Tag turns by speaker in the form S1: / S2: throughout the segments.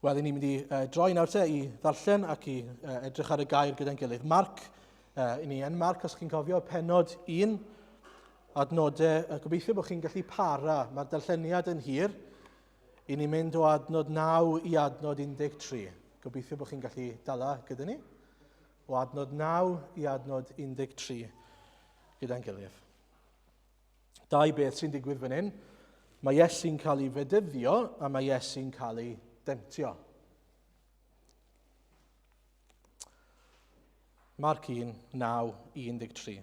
S1: Wel, ni'n mynd i uh, droi nawr te i ddarllen ac i uh, edrych ar y gair gyda'n gilydd. Marc, uh, i ni yn Marc, os chi'n cofio, penod 1, adnodau, uh, gobeithio bod chi'n gallu para, mae'r darlleniad yn hir, i ni'n mynd o adnod 9 i adnod 13. Gobeithio bod chi'n gallu dala gyda ni. O adnod 9 i adnod 13 gyda'n gilydd. Dau beth sy'n digwydd fan hyn. Mae Iesu'n cael ei fedyddio a mae Iesu'n cael ei demtio. Marc 1, 9, 13.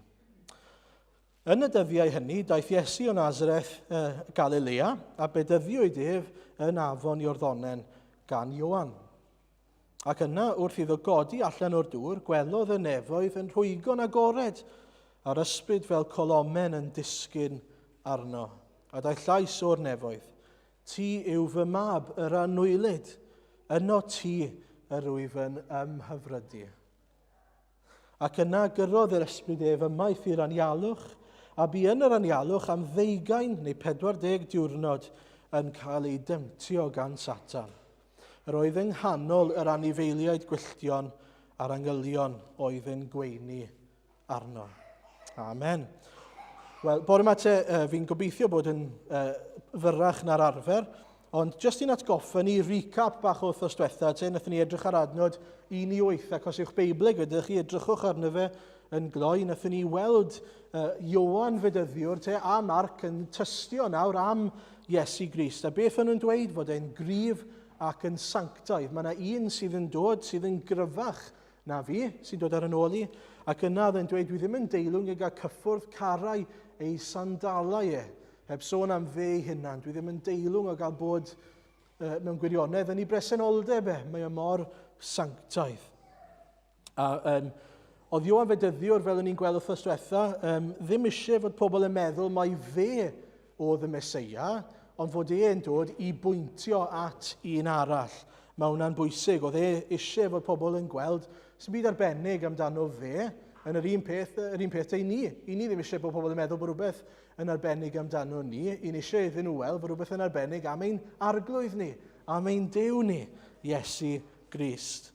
S1: Yn y dyddiau hynny, daeth Iesu o Nazareth uh, Galilea a bedyddiwyd ef yn afon Iorddonen gan Ioan. Ac yna, wrth iddo godi allan o'r dŵr, gwelodd y nefoedd yn rhwygo'n agored, a'r ysbryd fel colomen yn disgyn arno. A daeth llais o'r nefoedd, Ti yw fy mab, yr anwylyd, yno ti yr wyf yn ymhyfrydu. Ac yna gyrrodd yr ysbryd ef ymaith i'r anialwch, a bu yn yr anialwch am ddeugain neu 40 diwrnod yn cael ei demtio gan Satan. Yr oedd yng nghanol yr anifeiliaid gwylltion a'r angylion oedd yn gweini arno. Amen. Wel, bore yma te, uh, fi'n gobeithio bod yn uh, fyrrach na'r arfer, ond jyst i'n atgoffa ni recap bach o wythnos diwetha, te, wnaethon ni edrych ar adnod 1 i 8, ac os yw'ch Beibl gyda chi, edrychwch arno fe yn gloi. Wnaethon ni weld uh, Ioan Fedyddiwr te, a Marc yn tystio nawr am Iesu Grist. A beth o'n nhw'n dweud? Fod e'n gryf ac yn sanctaidd. Mae yna un sydd yn dod sydd yn gryfach na fi, sy'n dod ar yn ôl i, ac yna oedd e'n dweud, dwi ddim yn deilwng i gael cyffwrdd carau ei sandalau e, heb sôn am fe ei hunan, dwi ddim yn deilwng o gael bod uh, mewn gwirionedd yn ei bresenoldeb e, mae o mor sanctaidd. A um, oedd Ioan Fedyddiwr, fel o'n i'n gweld wythnos diwetha, um, ddim eisiau fod pobl yn meddwl mai fe oedd y Meseia, ond fod e'n dod i bwyntio at un arall. Mae hwnna'n bwysig. Oedd e eisiau fod pobl yn gweld sy'n byd arbennig amdano fe, yn yr un peth, yr un peth i ni. I ni ddim eisiau bod pobl yn meddwl bod rhywbeth yn arbennig amdano ni. I ni eisiau iddyn nhw weld bod rhywbeth yn arbennig am ein arglwydd ni, am ein Duw ni, Iesu Grist.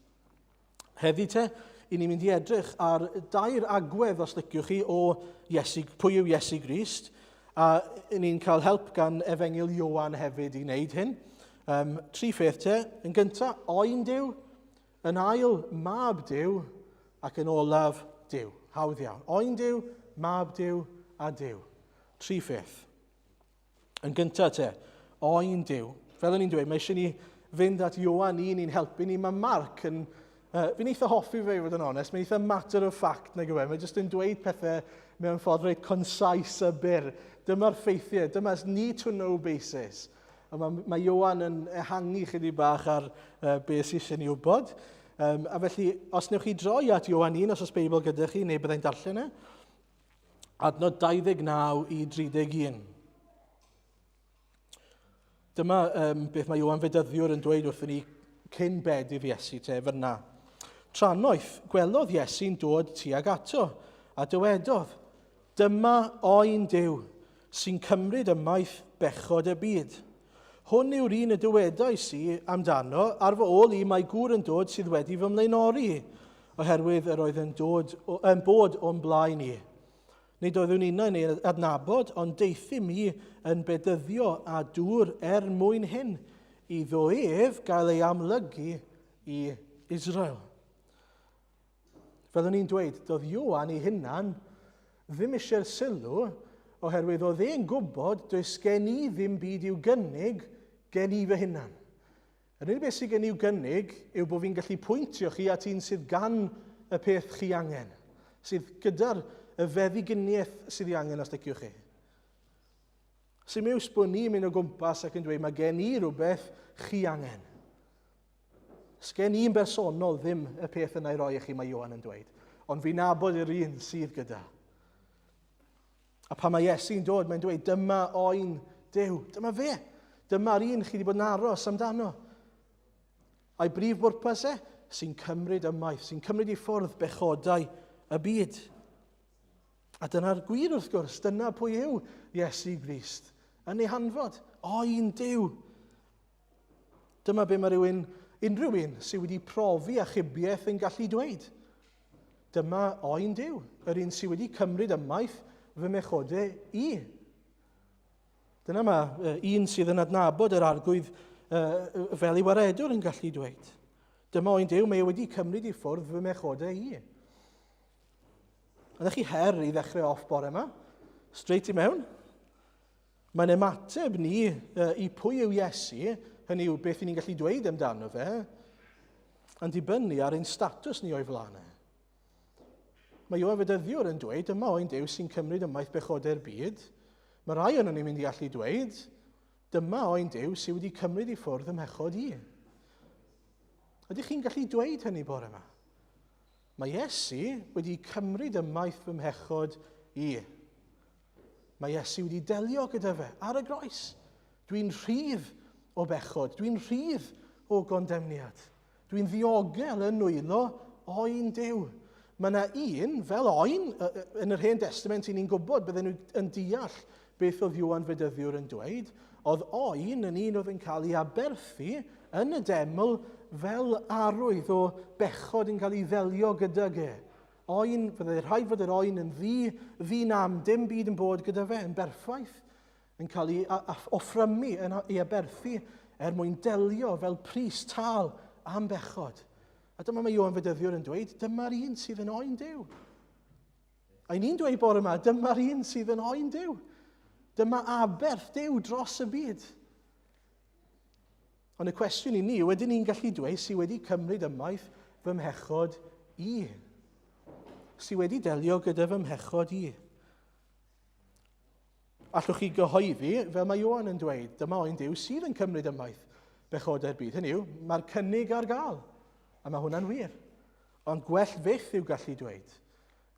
S1: Heddi te, i ni'n mynd i edrych ar dair agwedd, os liciwch chi, o Iesu, pwy yw Iesu Grist, a ni'n cael help gan Efengyl Ioan hefyd i wneud hyn. Um, tri pheth te. Yn gyntaf, oen Duw, yn ail, mab Duw, ac yn olaf, Duw. Hawdd iawn. Oen Duw, mab Duw a Duw. Tri pheth. Yn gyntaf te, oen Duw. Fel o'n i'n dweud, mae eisiau ni fynd at Ioan un i'n helpu ni. Mae Mark yn... Uh, fi'n eitha hoffi fe i fod yn onest, mae'n eitha matter of fact nag yw e. Mae jyst yn dweud pethau mewn ffordd reit concise a byr. Dyma'r ffeithiau, dyma's need to know basis. A mae, mae Ioan yn ehangu chydig bach ar uh, beth sydd eisiau ni wybod. Um, a felly, os newch chi droi at Ioan 1, os oes Beibl gyda chi, neu byddai'n darllen e, Adnod 29 i 31. Dyma um, beth mae Ioan Fedyddiwr yn dweud wrthyn ni cyn bedydd Iesu te fyna. Trannoeth, gwelodd Iesu'n dod tuag ato, a dywedodd, Dyma oen Duw, sy'n cymryd ymaith bechod y byd. Hwn yw'r un y dywedais i amdano, ar fy ôl i mae gŵr yn dod sydd wedi fy mlaenori i, oherwydd yr oedd yn, dod, yn bod o'm blaen i. Nid oeddwn innau'n ei adnabod, ond deuthum i yn bedyddio â dŵr er mwyn hyn, iddo ef gael ei amlygu i Israel. Fel o'n i'n dweud, doedd Ioan ei hunan ddim eisiau'r sylw, oherwydd oedd e'n gwybod does gen i ddim byd i'w gynnig gen i fy hunan. Yr unig beth sydd gen i'w gynnig yw bod fi'n gallu pwyntio chi at un sydd gan y peth chi angen, sydd gyda'r y feddyginiaeth sydd ei angen os liciwch chi. Sy'n miws bod ni'n mynd o gwmpas ac yn dweud mae gen i rhywbeth chi angen. Sgen i'n bersonol ddim y peth yna i roi i chi, mae Ioan yn dweud. Ond fi'n nabod yr un sydd gyda. A pan mae Iesu'n dod, mae'n dweud, dyma oen Duw. Dyma fe. Dyma'r un chi wedi bod yn aros amdano. A'i brif bwrpas e? Sy'n cymryd ymaith, sy'n cymryd i ffwrdd bechodau y byd. A dyna'r gwir wrth gwrs, dyna pwy yw Iesu Grist. Yn ei hanfod, oen Duw. Dyma be mae rhywun unrhyw un sydd wedi profi achubiaeth yn gallu dweud. Dyma oen Duw, yr un sydd wedi cymryd ymaith fy mhechodau i. Dyna mae un sydd yn adnabod yr arglwydd fel ei waredwr yn gallu dweud. Dyma oen Duw, mae e wedi cymryd i ffwrdd fy mhechodau i. Ydych chi her i ddechrau off bore yma? Straight i mewn? Mae'n ymateb ni i pwy yw Iesu, hynny yw beth ni'n gallu dweud amdano fe, yn dibynnu ar ein statws ni o'i flaen e. Mae Ioan Fedyddiwr yn dweud, dyma oen Duw sy'n cymryd ymaith bechodau'r byd. Mae rai o'n ni'n mynd i allu dweud, dyma oen Duw sydd wedi cymryd i ffwrdd ym mhechod i. Ydych chi'n gallu dweud hynny bore yma? Mae Iesu wedi cymryd ymaith fy mhechod i. Mae Iesu wedi delio gyda fe ar y groes. Dwi'n rhydd o bechod. Dwi'n rhydd o gondemniad. Dwi'n ddiogel yn nwylo oen Duw. Mae yna un, fel oen, yn yr Hen Testament, i ni'n gwybod, bydden nhw yn deall beth oedd Ioan Fedyddiwr yn dweud, oedd oen yn un oedd yn cael ei aberthu yn y deml fel arwydd o bechod yn cael ei ddelio gydag e. Oen, fyddai rhaid fod yr oen yn ddi, ddi nam, dim byd yn bod gyda fe, yn berffaith, yn cael ei offrymu, yn ei aberthu er mwyn delio fel pris tal am bechod. A dyma mae Ioan Fedyddiwr yn dweud, dyma'r un sydd yn oen Duw. A ni'n dweud bore yma, dyma'r un sydd yn oen Duw. Dyma aberth Duw dros y byd. Ond y cwestiwn i ni yw, ydyn ni'n gallu dweud sydd wedi cymryd ymaith fy mhechod i? Sydd wedi delio gyda fy mhechod i? Allwch chi gyhoeddi, fel mae Ioan yn dweud, dyma oen Duw sydd yn cymryd ymaith bechodau'r byd. Hynny yw, mae'r cynnig ar gael, a mae hwnna'n wir. Ond gwell fyth yw gallu dweud,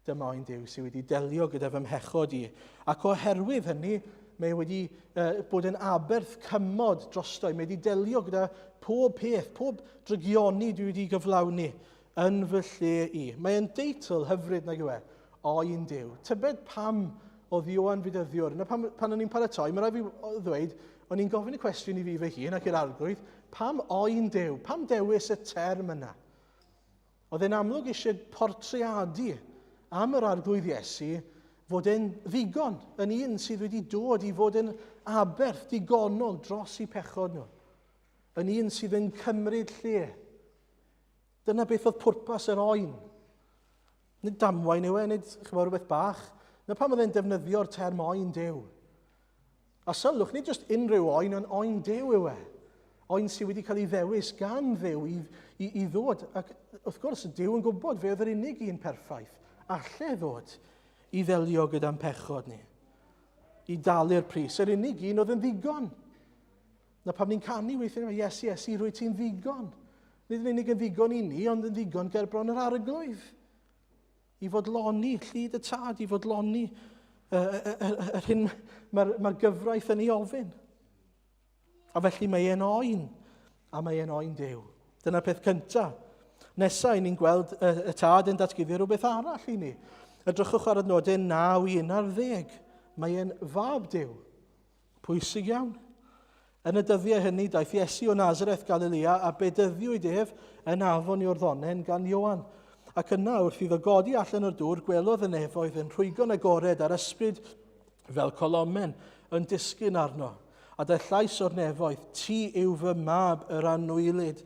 S1: Dyma oen Duw sydd wedi delio gyda fy mhechod i, ac oherwydd hynny, mae wedi uh, bod yn aberth cymod drosto i. Mae wedi delio gyda pob peth, pob drygioni dwi wedi gyflawni yn fy lle i. Mae e'n deitl hyfryd nag yw e, oen Duw. Tybed pam oedd Ioan Fydyddiwr. Na pan, pan o'n i'n paratoi, mae rhaid fi ddweud, o'n i'n gofyn y cwestiwn i fi fy hun ac i'r arglwydd, pam oen Duw? Pam dewis y term yna? Oedd e'n amlwg eisiau portreadu am yr Arglwydd Iesu fod e'n ddigon, yn un sydd wedi dod i fod yn aberth digonol dros eu pechod nhw, yn un sydd yn cymryd lle. Dyna beth oedd pwrpas yr oen. Nid damwain yw e, nid chymod, rhywbeth bach. Na pam oedd e'n defnyddio'r term oen Duw. A sylwch, nid jyst unrhyw oen, ond oen Duw yw e. Oen sydd wedi cael ei ddewis gan Dduw i, i, i ddod. Ac wrth gwrs, Duw yn gwybod fe oedd yr unig un perffaith alle ddod i ddelio gyda'n pechod ni. I dalu'r pris. Yr unig un oedd yn ddigon. Na pam ni'n canu weithiau, Iesu, Iesu, rwy ti'n ddigon. Nid yn unig yn ddigon i ni, ond yn ddigon ger bron yr arglwydd. I fodloni llid y tad, i fodloni yr hyn mae'r mae gyfraith yn ei ofyn. A felly mae e'n oen, a mae e'n oen Duw. Dyna'r peth cyntaf. Nesau, ni'n gweld y, y tad yn datguddio rhywbeth arall i ni. Edrychwch ar adnodau 9 i 11. Mae e'n fab Duw. Pwysig iawn. Yn y dyddiau hynny, daeth Iesu o Nazareth Galilea a bedyddiwyd ef yn afon Iorddonen gan Ioan. Ac yna, wrth iddo godi allan o'r dŵr, gwelodd y nefoedd yn rhwygo'n agored a'r ysbryd fel colomen yn disgyn arno. A daeth llais o'r nefoedd, Ti yw fy mab yr anwylyd,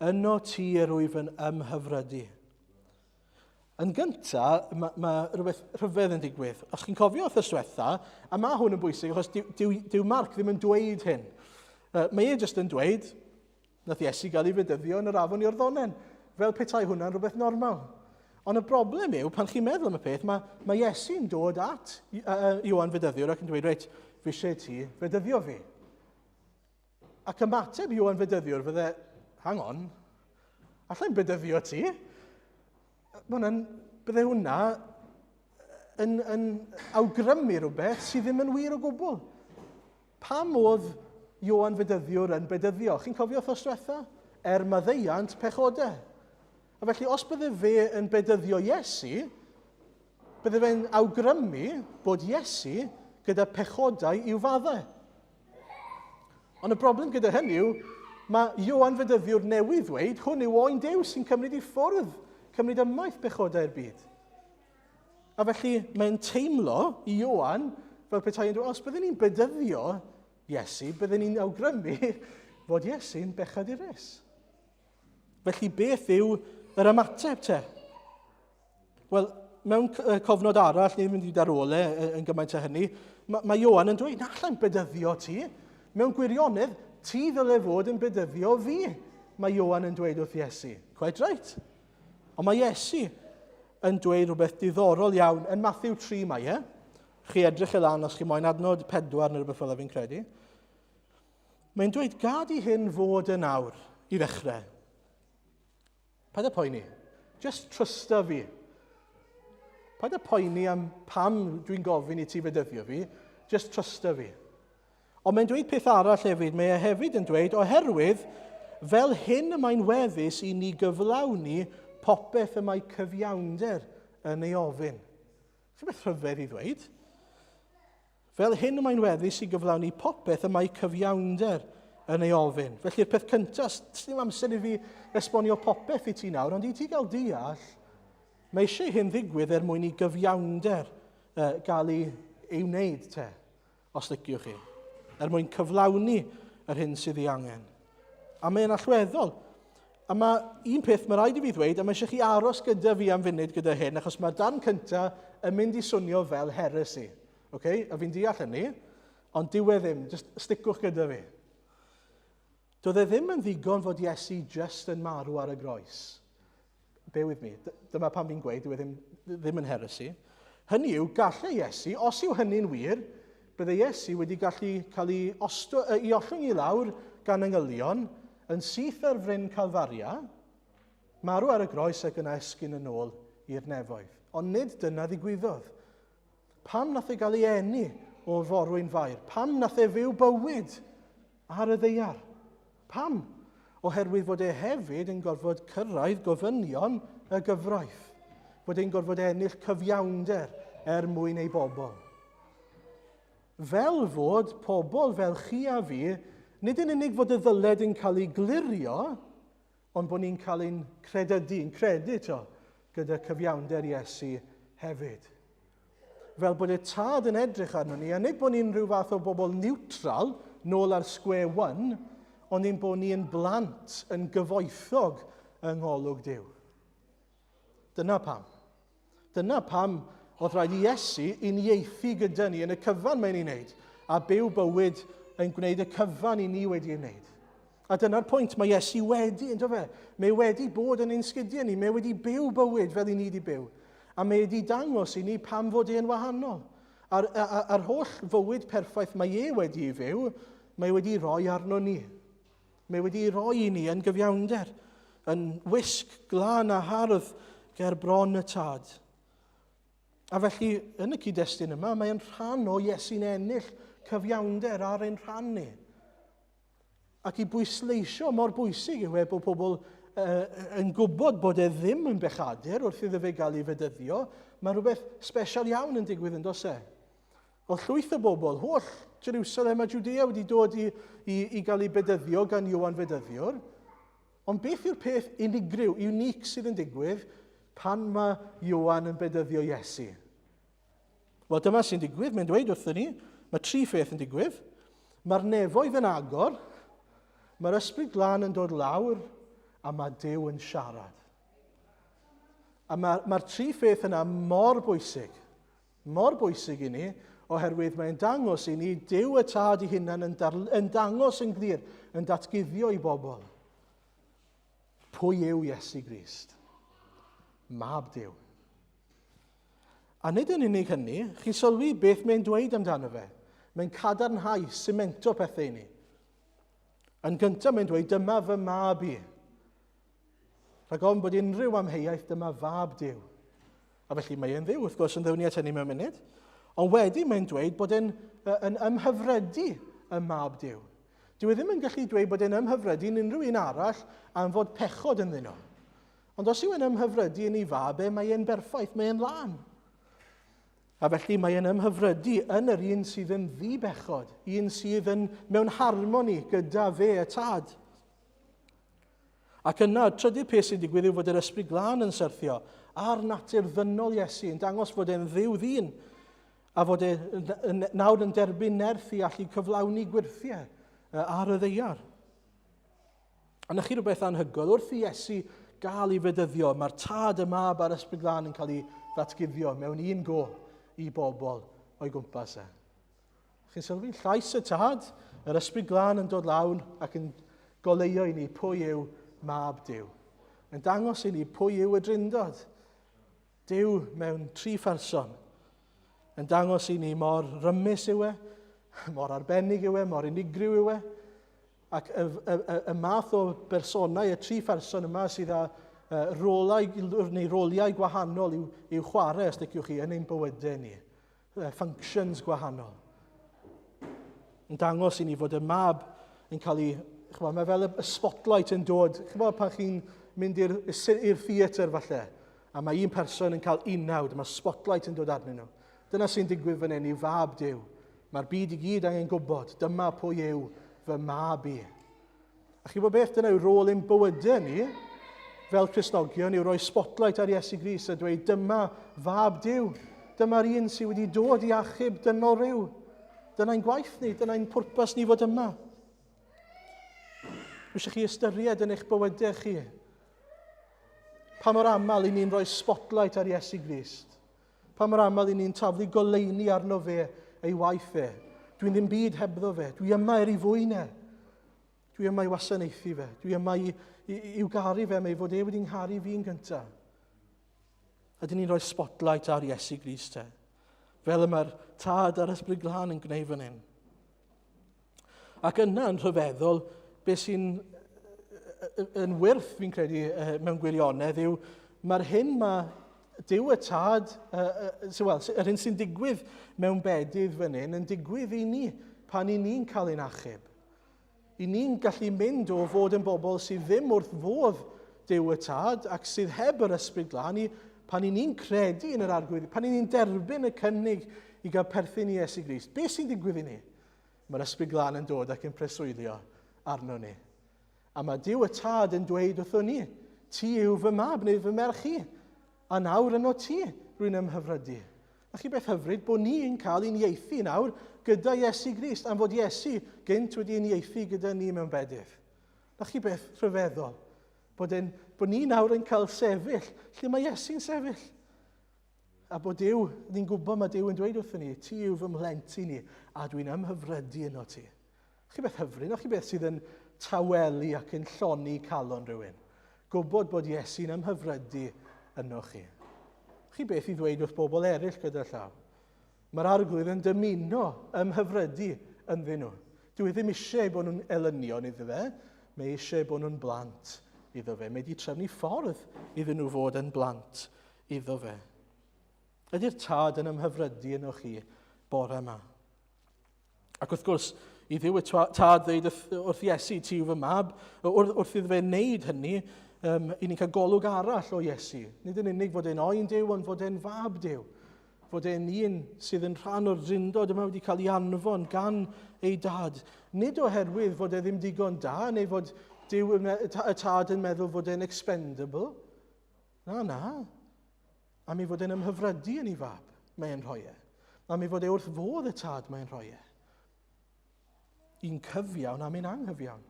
S1: yno ti yr wyf yn ymhyfrydu. Yn gyntaf, mae, mae rhywbeth rhyfedd yn digwydd. Os chi'n cofio wrth diwetha, a mae hwn yn bwysig achos dyw, dyw, dyw Mark ddim yn dweud hyn. Uh, mae e jyst yn dweud, nath Iesu gael ei fedyddio yn yr afon Iorddonen, fel petai hwnna'n rhywbeth normal. Ond y broblem yw, pan chi'n meddwl am y peth, mae, mae Iesu'n dod at uh, Ioan Fedyddiwr ac yn dweud, reit, fi eisiau ti fedyddio fi. Ac ymateb Ioan Fedyddiwr fydde, hang on, allai'n bedyddio ti? Mae bydde hwnna yn, yn awgrymu rhywbeth sydd ddim yn wir o gwbl. Pam oedd Ioan Fedyddiwr yn bedyddio? Chi'n cofio wrthos diwetha? Er maddeuant pechodau. A felly, os bydde fe yn bedyddio Iesu, bydde fe'n awgrymu bod Iesu gyda pechodau i'w faddau. Ond y broblem gyda hynny yw, Mae Ioan Fedyddiwr newydd ddweud, hwn yw oen Duw sy'n cymryd i ffwrdd, cymryd ymaith bechodau'r byd. A felly mae'n teimlo i Ioan fel petai yn dweud, os byddwn ni'n bedyddio Iesu, byddwn ni'n awgrymu fod Iesu'n bechadurus. Felly beth yw yr ymateb te? Wel, mewn cofnod arall, ni'n mynd i dar ôl e yn gymaint â hynny, mae, mae Ioan yn dweud, na allai'n bedyddio ti. Mewn gwirionedd, ti ddyle fod yn bedyddio fi, mae Ioan yn dweud wrth Iesu. Quite right. Ond mae Iesu yn dweud rhywbeth diddorol iawn. Yn Matthew 3 mae e. Chi edrych e lan os chi moyn adnod 4 neu rhywbeth fel fi'n credu. Mae'n dweud, gad i hyn fod yn awr i ddechrau. Paid â poeni. Just trusta fi. Paid â poeni am pam dwi'n gofyn i ti fedyddio fi. Just trusta fi. Ond mae'n dweud peth arall hefyd. Mae e hefyd yn dweud, oherwydd fel hyn y mae'n weddus i ni gyflawni popeth y mae cyfiawnder yn ei ofyn. Sy'n beth rhyfedd i ddweud. Fel hyn y mae'n weddus i gyflawni popeth y mae cyfiawnder yn ei ofyn. Felly'r peth cyntaf, ddim amser i fi esbonio popeth i ti nawr, ond i ti gael deall, mae eisiau hyn ddigwydd er mwyn i gyfiawnder uh, gael ei, ei wneud te, os liciwch chi, er mwyn cyflawni yr hyn sydd ei angen. A mae'n allweddol. A mae un peth mae rhaid i fi ddweud, a mae eisiau chi aros gyda fi am funud gyda hyn, achos mae'r darn cyntaf yn mynd i swnio fel heresy. Okay? A fi'n deall hynny, ond dyw e ddim, just sticwch gyda fi. Doedd e ddim yn ddigon fod Iesu just yn marw ar y groes. Bear with me, dyma pam fi'n gweud, dyw e ddim, ddim yn heresy. Hynny yw, gallai Iesu, os yw hynny'n wir, bydde Iesu wedi gallu cael ei, osto, ei ollwng i lawr gan angylion yn syth ar fryn Calfaria, marw ar y groes ac yna esgyn yn ôl i'r nefoedd. Ond nid dyna ddigwyddodd. Pam nath e gael ei eni o forwyn fair? Pam nath e fyw bywyd ar y ddeiar? Pam? Oherwydd fod e hefyd yn gorfod cyrraedd gofynion y gyfraith. Fod e'n gorfod ennill cyfiawnder er mwyn ei bobl. Fel fod pobl fel chi a fi, nid yn unig fod y ddyled yn cael ei glirio, ond bod ni'n cael ein credydu, ein credu to, gyda cyfiawnder Iesu hefyd. Fel bod y tad yn edrych arno ni, a nid bod ni'n rhyw fath o bobl neutral, nôl ar square one, ond ein bod ni yn blant, yn gyfoethog yng ngolwg Duw. Dyna pam. Dyna pam oedd rhaid i Iesu uniaethu gyda ni yn y cyfan mae'n ei wneud, a byw bywyd yn gwneud y cyfan i ni wedi ei wneud. A dyna'r pwynt, mae Iesu wedi, ynddo fe? Mae wedi bod yn ein sgidiau ni, mae wedi byw bywyd fel i ni wedi byw. A mae wedi dangos i ni pam fod e'n wahanol. A'r, ar, ar holl fywyd perffaith mae e wedi ei fyw, mae wedi roi arno ni. Mae wedi ei roi i ni yn gyfiawnder, yn wisg glân a hardd ger bron y tad. A felly, yn y cyd-destun yma, mae'n rhan o Iesu'n ennill cyfiawnder ar ein rhan ni. Ac i bwysleisio mor bwysig yw e bod pobl uh, yn gwybod bod e ddim yn bechadur wrth iddo fe gael ei fedyddio, mae rhywbeth special iawn yn digwydd yn dos e. Oedd llwyth o bobl, holl Jerusalem a Judea wedi dod i, i, i gael ei bedyddio gan Ioan Fedyddiwr. Ond beth yw'r peth unigryw, unique sydd yn digwydd pan mae Ioan yn bedyddio Iesu? Wel, dyma sy'n digwydd, mae'n dweud wrthyn ni, mae tri pheth yn digwydd. Mae'r nefoedd yn agor, mae'r ysbryd glân yn dod lawr, a mae Duw yn siarad. A mae'r mae tri pheth yna mor bwysig. Mor bwysig i ni, oherwydd mae'n dangos i ni Duw y Tad ei hunan yn, dar, yn dangos yn glir, yn datguddio i bobl. Pwy yw Iesu Grist? Mab Duw. A nid yn unig hynny, chi'n sylwi beth mae'n dweud amdano fe. Mae'n cadarnhau, simento pethau i ni. Yn gyntaf mae'n dweud, dyma fy mab i. Rhag ofn bod unrhyw amheuaeth, dyma fab Duw. A felly mae e'n ddiw, wrth gwrs, yn ddewn ni at hynny mewn munud. Ond wedyn mae'n dweud bod e'n yn ymhyfrydu y mab Duw. Dyw e ddim yn gallu dweud bod e'n ymhyfrydu yn unrhyw un arall am fod pechod ynddyn nhw. Ond os yw e'n ymhyfrydu yn ei fab e, mae e'n berffaith, mae e'n lân. A felly mae e'n ymhyfrydu yn yr un sydd yn ddibechod, un sydd yn mewn harmoni gyda fe y tad. Ac yna, y trydydd peth sy'n digwydd yw fod yr Ysbryd Glân yn syrthio ar natur ddynol Iesu, yn dangos fod e'n ddiw ddyn, a fod e nawr yn derbyn nerth i allu cyflawni gwyrthiau ar y ddeiar. A na chi rhywbeth anhygoel, wrth i Iesu gael ei fedyddio, mae'r tad, y mab a'r Ysbryd Glân yn cael ei ddatguddio mewn un go i bobl o'i gwmpas e. Chi'n sylwi? Llais y tad, yr Ysbryd Glân yn dod lawn ac yn goleuo i ni pwy yw mab Duw. Yn dangos i ni pwy yw y drindod. Duw mewn tri pherson. Yn dangos i ni mor rymus yw e, mor arbennig yw e, mor unigryw yw e. Ac y, y, y, y math o bersonau, y tri pherson yma sydd â rolau, neu roliau gwahanol i'w, i'w chwarae, os liciwch chi, yn ein bywydau ni. Functions gwahanol. Yn dangos i ni fod y mab yn cael ei... Chymod, mae fel y spotlight yn dod. Chymod, pan chi'n mynd i'r theatr falle, a mae un person yn cael unawd, mae spotlight yn dod arnyn nhw. Dyna sy'n digwydd fan hyn i fab Duw. Mae'r byd i gyd angen gwybod, dyma pwy yw fy mab i. A chi bod beth, dyna yw rôl ein bywydau ni, fel Cristnogion, yw rhoi spotlight ar Iesu Grist a dweud, dyma fab Duw. Dyma'r un sydd wedi dod i achub dynol rhyw. Dyna'n gwaith ni, dyna'n pwrpas ni fod yma. Dwi eisiau chi ystyried yn eich bywydau chi. Pa mor aml i ni'n rhoi spotlight ar Iesu Grist. Pa mor aml i ni'n taflu goleuni arno fe, ei waith e. Dwi'n ddim byd hebddo fe. Dwi yma er ei fwyn e. Dwi yma i wasanaethu fe. Dwi yma i, i, i'w garu fe am ei fod e wedi ngharu fi'n gyntaf. Ydyn ni'n rhoi spotlight ar Iesu Grist te? Fel y mae'r tad a'r Ysbryd Glân yn gwneud fan hyn. Ac yna yn rhyfeddol, beth sy'n yn wyrth, fi'n credu, mewn gwirionedd, yw mae'r hyn mae Duw y Tad, wel, yr hyn sy'n digwydd mewn bedydd fan hyn, yn digwydd i ni pan i ni'n cael ein achub. I ni'n gallu mynd o fod yn bobl sydd ddim wrth fodd Duw y Tad ac sydd heb yr Ysbryd Glân i pan i ni'n credu yn yr Arglwydd, pan i ni'n derbyn y cynnig i gael perthyn i Iesu Grist, beth sy'n digwydd i ni? Mae'r Ysbryd Glân yn dod ac yn preswylio arno ni. A mae Duw y Tad yn dweud wrthon ni, ti yw fy mab neu fy merch i, a nawr yno ti, rwy'n ymhyfrydu. A chi beth hyfryd bod ni'n cael ein ieithu nawr gyda Iesu Grist, am fod Iesu gynt wedi ein ieithu gyda ni mewn bedydd. Na chi beth rhyfeddol, bod, en, bod ni nawr yn cael sefyll lle mae Iesu'n sefyll. A bod Duw, ni'n gwybod mae Duw yn dweud wrthyn ni, ti yw fy mhlentyn i, a dwi'n ymhyfrydu yno ti. Chi beth hyfryd, chi beth sydd yn tawelu ac yn llonni calon rhywun. Gwybod bod Iesu'n ymhyfrydu yno chi. Chi beth i ddweud wrth bobl eraill gyda llaw. Mae'r arglwydd yn dymuno ymhyfrydu ynddyn nhw. Dwi e ddim eisiau bod nhw'n elynion iddo fe, mae eisiau bod nhw'n blant iddo fe. Mae wedi trefnu ffordd iddyn nhw fod yn blant iddo fe. Ydy'r tad yn ymhyfrydu yno chi bore yma? Ac wrth gwrs, i ddiw y tad ddeud wrth Iesu, ti yw fy mab, wrth, wrth iddo fe wneud hynny, um, i ni'n cael golwg arall o Iesu. Nid yn unig fod e'n oen Duw, ond fod e'n fab Duw. Fod e'n un sydd yn rhan o'r drindod yma wedi cael ei anfon gan ei dad. Nid oherwydd fod e ddim digon da, neu fod Duw y tad yn meddwl fod e'n expendable. Na, na. Am ei fod e'n ymhyfrydu yn ei fab, mae e'n rhoi e. Am ei fod e wrth fodd y tad, mae'n rhoi e. Un cyfiawn am un anghyfiawn.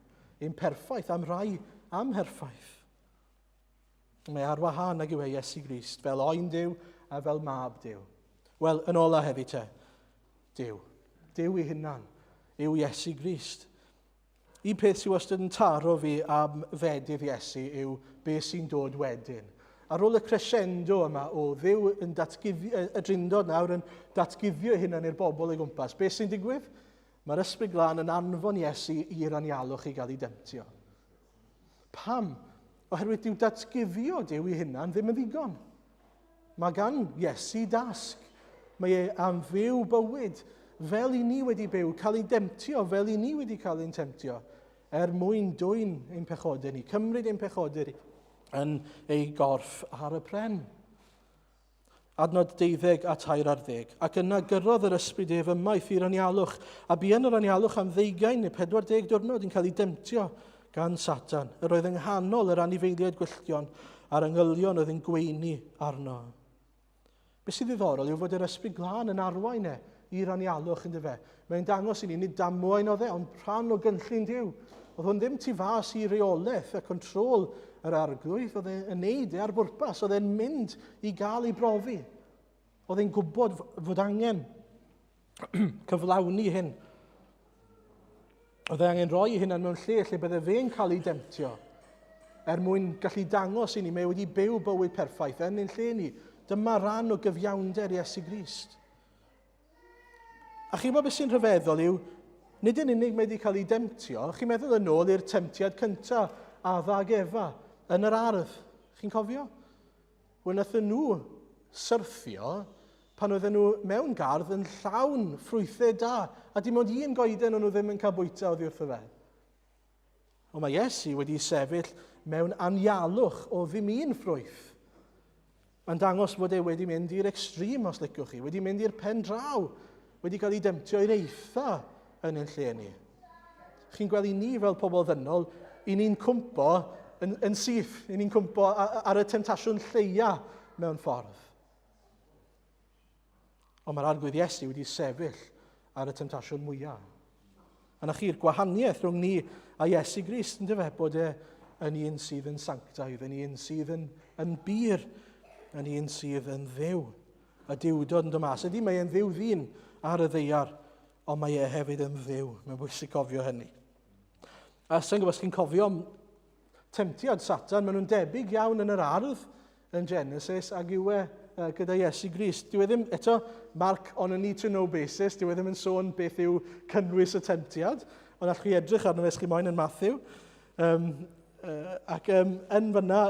S1: Un perffaith am rai amherffaith. Mae ar wahân ag yw e Iesu Grist, fel oen Duw a fel mab Duw. Wel, yn ola hefyd te, Duw. Duw ei hunan yw Iesu Grist. Un peth sydd wastad yn taro fi am fedydd Iesu yw beth sy'n dod wedyn. Ar ôl y crescendo yma o Dduw yn datguddio, y drindod nawr yn datguddio ei hunan i'r bobl o'i gwmpas, beth sy'n digwydd? Mae'r Ysbryd Glân yn anfon Iesu i'r anialwch i gael ei demtio. Pam? Oherwydd dyw datguddio Duw ei hunan ddim yn ddigon. Mae gan Iesu dasg. Mae e am fyw bywyd fel i ni wedi byw, cael ei demtio fel i ni wedi cael ein temtio, er mwyn dwyn ein pechodau ni, cymryd ein pechodau ni yn ei gorff ar y pren. Adnod 12 a 13 ar ddeg. Ac yna gyrrodd yr ysbryd ef ymaith i'r anialwch, a bu yn yr anialwch am ddeugain neu 40 diwrnod yn cael ei demtio gan Satan. Yr oedd yng nghanol yr anifeiliaid gwylltion a'r angylion oedd yn gweini arno. Beth sy'n ddiddorol yw fod yr Ysbryd Glân yn arwain e i'r anialwch, ynddo fe. Mae'n dangos i ni, nid damwain oedd e, ond rhan o gynllun Duw. Oedd hwn ddim tu fas i reolaeth a control yr arglwydd, oedd e'n neud e ar bwrpas, oedd e'n mynd i gael ei brofi. Oedd e'n gwybod fod angen cyflawni hyn. Oedd e angen rhoi ei hunan mewn lle lle bydde fe'n cael ei demtio er mwyn gallu dangos i ni mae wedi byw bywyd perffaith yn ein lle ni. Dyma ran o gyfiawnder Iesu Grist. A chi'n gwybod beth sy'n rhyfeddol yw, nid yn unig mae wedi cael ei demtio, chi'n meddwl yn ôl i'r temtiad cyntaf, Adda ag Efa, yn yr ardd. Chi'n cofio? Wel, wnaethon nhw syrthio pan oedden nhw mewn gardd yn llawn ffrwythau da, a dim ond un goeden o'n nhw ddim yn cael bwyta oddi wrtho fe. Ond mae Iesu wedi sefyll mewn anialwch o ddim un ffrwyth. Mae'n dangos fod e wedi mynd i'r extreme, os liciwch chi, wedi mynd i'r pen draw, wedi cael ei demtio i'r eitha yn ein lle ni. Chi'n gweld i ni fel pobl ddynol, i ni'n cwmpo yn, yn syth, i ni'n cwmpo ar y temtasiwn lleia mewn ffordd. Ond mae'r Arglwydd Iesu wedi sefyll ar y temtasiwn mwyaf. A na chi'r gwahaniaeth rhwng ni a Iesu Grist, ynddo fe, bod e yn un sydd yn sanctaidd, yn un sydd yn, yn bur, yn un sydd yn ddiw. Y diwdod yn dod mas. Ydy, mae e'n ddiw ddyn ar y ddeiar, ond mae e hefyd yn ddiw. Mae'n bwysig cofio hynny. A sy'n gwybod os chi'n cofio temtiad Satan, maen nhw'n debyg iawn yn yr ardd yn Genesis ag yw e gyda Iesu Grist. Dyw e ddim, eto, Mark on a need to know basis, dyw e ddim yn sôn beth yw cynnwys y temtiad, ond allwch chi edrych arno fe os chi moyn yn Matthew. Um, ac um, yn fyna,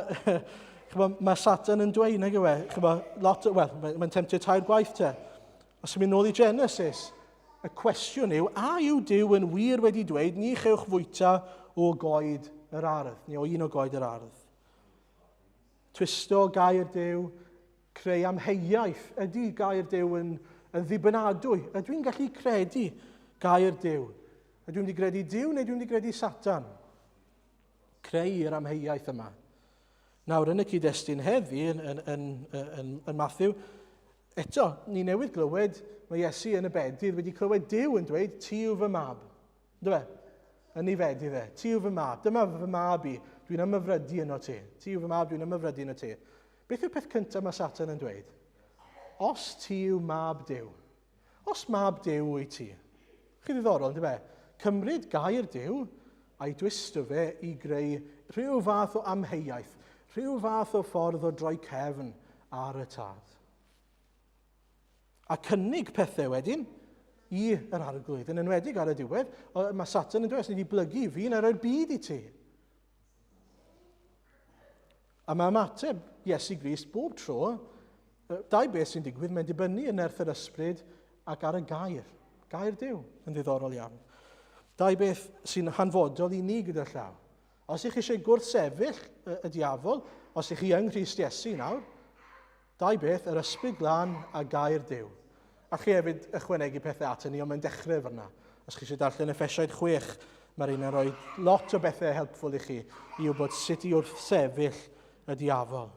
S1: chymod, mae Satan yn dweud, nag yw e, chymod, lot, wel, mae'n mae temtio tair gwaith te. Os ydym mynd nôl i Genesis, y cwestiwn yw, a yw Duw yn wir wedi dweud, ni chewch fwyta o goed yr ardd, neu o un o goed yr ardd? Twisto gair Duw, creu amheuaeth. Ydy gair Duw yn, yn ddibynadwy? Ydw i'n gallu credu gair Duw? Ydw i'n mynd i gredu Duw neu dwi'n mynd i gredu Satan? Creu'r amheuaeth yma. Nawr, yn y cyd-destun heddi, yn, yn, yn, yn, yn Matthew, eto, ni newydd glywed, mae Iesu yn y bedydd wedi clywed Duw yn dweud, ti yw fy mab. Ynddo fe? Yn ei fedydd e. Ti yw fy mab. Dyma fy mab i. Dwi'n ymhyfrydu yno ti. Ti yw fy mab, dwi'n ymhyfrydu yno ti. Beth yw'r peth cyntaf mae Satan yn dweud? Os ti yw mab Duw. Os mab Duw wyt ti. Chi ddiddorol, ynddo fe? Cymryd gair Duw a'i dwisto fe i greu rhyw fath o amheuaeth, rhyw fath o ffordd o droi cefn ar y tad. A cynnig pethau wedyn i yr arglwydd, yn enwedig ar y diwedd, mae Satan yn dweud, os ni wedi blygu fi, na roi'r byd i ti. A mae ymateb Iesu Grist bob tro, dau beth sy'n digwydd, mae'n dibynnu yn nerth yr ysbryd ac ar y gair. Gair Duw yn ddiddorol iawn. Dau beth sy'n hanfodol i ni gyda llaw. Os ych chi eisiau gwrthsefyll y diafol, os ych chi yng Nghrist Iesu nawr, Dau beth, yr Ysbryd Glân a gair Duw. A chi hefyd ychwanegu pethau at hynny, ond mae'n dechrau fyna. Os chi eisiau darllen Effesiaid 6, mae'r un yn rhoi lot o bethau helpful i chi i wybod sut i wrthsefyll y diafol.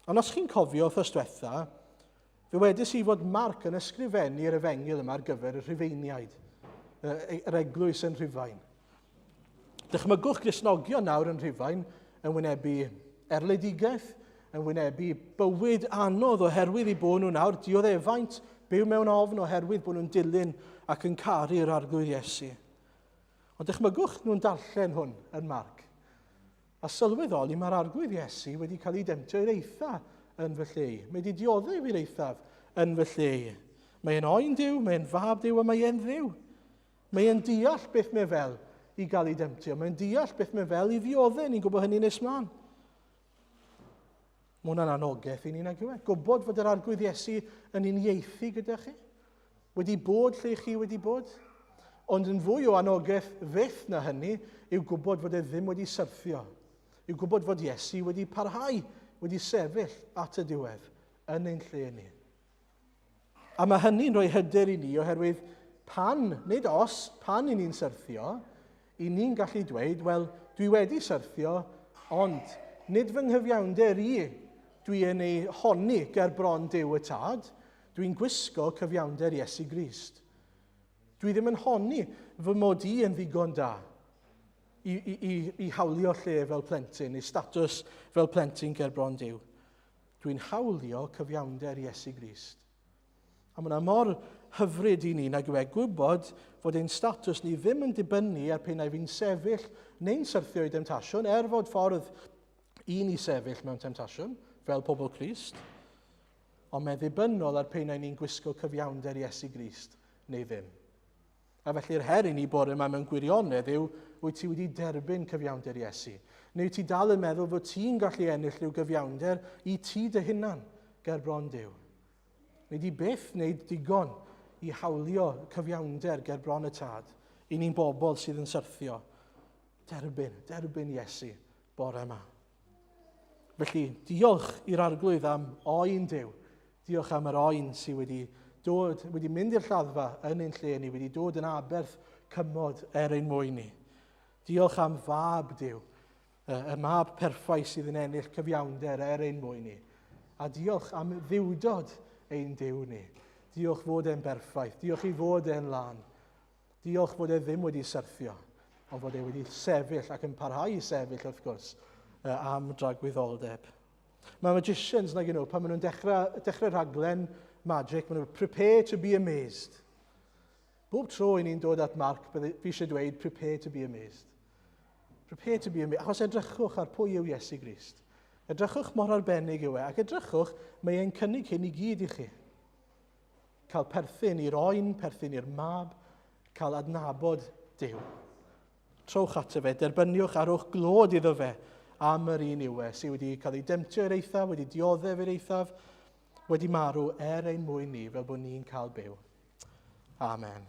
S1: Ond os chi'n cofio wrthos diwetha, fe wedys i fod Marc yn ysgrifennu'r efengyl yma ar gyfer y Rhufeiniaid, yr eglwys yn Rhufain. Dychmygwch Gristnogion nawr yn Rhufain yn wynebu erledigaeth, yn wynebu bywyd anodd oherwydd eu bod nhw nawr dioddefaint, byw mewn ofn oherwydd bod nhw'n dilyn ac yn caru'r Arglwydd Iesu. Ond dychmygwch nhw'n darllen hwn yn Marc. A sylweddoli mae'r Arglwydd Iesu wedi cael ei demtio i'r eitha yn fy lle i. Mae wedi dioddef i'r eithaf yn fy lle i. Mae e'n oen Duw, mae e'n fab Duw a mae e'n Dduw. Mae e'n deall beth mae fel i gael ei demtio. Mae'n deall beth mae fel i ddioddef. Ni'n gwybod hynny nes mlaen. Mae hwnna'n anogaeth i ni nag yw e? Gwybod fod yr Arglwydd Iesu yn uniaethu gyda chi. Wedi bod lle chi wedi bod. Ond yn fwy o anogaeth fyth na hynny yw gwybod fod e ddim wedi syrthio. Yw gwybod fod Iesu wedi parhau, wedi sefyll at y diwedd yn ein lle ni. A mae hynny'n rhoi hyder i ni oherwydd pan, nid os, pan i ni'n syrthio, I ni'n gallu dweud, wel, dwi wedi syrthio, ond nid fy nghyfiawnder i dwi yn ei honni ger bron Duw y Tad, dwi'n gwisgo cyfiawnder Iesu Grist. Dwi ddim yn honni fy mod i yn ddigon da i, i, i, i hawlio lle fel plentyn, neu statws fel plentyn ger bron Duw. Dwi'n hawlio cyfiawnder Iesu Grist. A mae yna mor hyfryd i ni nag yw e gwybod fod ein statws ni ddim yn dibynnu ar pe na fi'n sefyll neu'n syrthio i demtasiwn, er fod ffordd i ni sefyll mewn temtasiwn, fel pobl Crist, ond mae'n ddibynnol ar pe na ni'n gwisgo cyfiawnder Iesu Grist neu ddim. A felly'r her i ni bore yma mewn gwirionedd yw, wyt ti wedi derbyn cyfiawnder Iesu? Neu wyt ti dal yn meddwl fod ti'n gallu ennill rhyw gyfiawnder i ti dy hunan ger bron Duw? Neu di byth wneud digon i hawlio cyfiawnder ger bron y Tad i ni'n bobl sydd yn syrthio? Derbyn, derbyn Iesu bore yma. Felly, diolch i'r Arglwydd am oen Duw. Diolch am yr oen sydd wedi dod, wedi mynd i'r lladdfa yn ein lle ni, wedi dod yn aberth cymod er ein mwyn ni. Diolch am fab Duw, y mab perffaith sydd yn ennill cyfiawnder er ein mwyn ni. A diolch am ddiwdod ein Duw ni. Diolch fod e'n berffaith. Diolch i fod e'n lân. Diolch fod e ddim wedi syrthio, ond fod e wedi sefyll ac yn parhau i sefyll, wrth gwrs, am dragwyddoldeb. Mae magicians, nag nhw, pan maen nhw'n dechrau, dechrau rhaglen magic, maen nhw'n prepare to be amazed. Bob tro i ni'n dod at Mark, bydde, fi eisiau dweud prepare to be amazed. Prepare to be amazed. Achos edrychwch ar pwy yw Iesu Grist. Edrychwch mor arbennig yw e, ac edrychwch, mae e'n cynnig hyn i gyd i chi. Cael perthyn i'r oen, perthyn i'r mab, cael adnabod Duw. Trowch ato fe, derbyniwch a rhowch glod iddo fe am yr un yw e, sydd wedi cael ei demtio i'r eithaf, wedi dioddef i'r eithaf, wedi marw er ein mwyn ni, fel bod ni'n cael byw. Amen.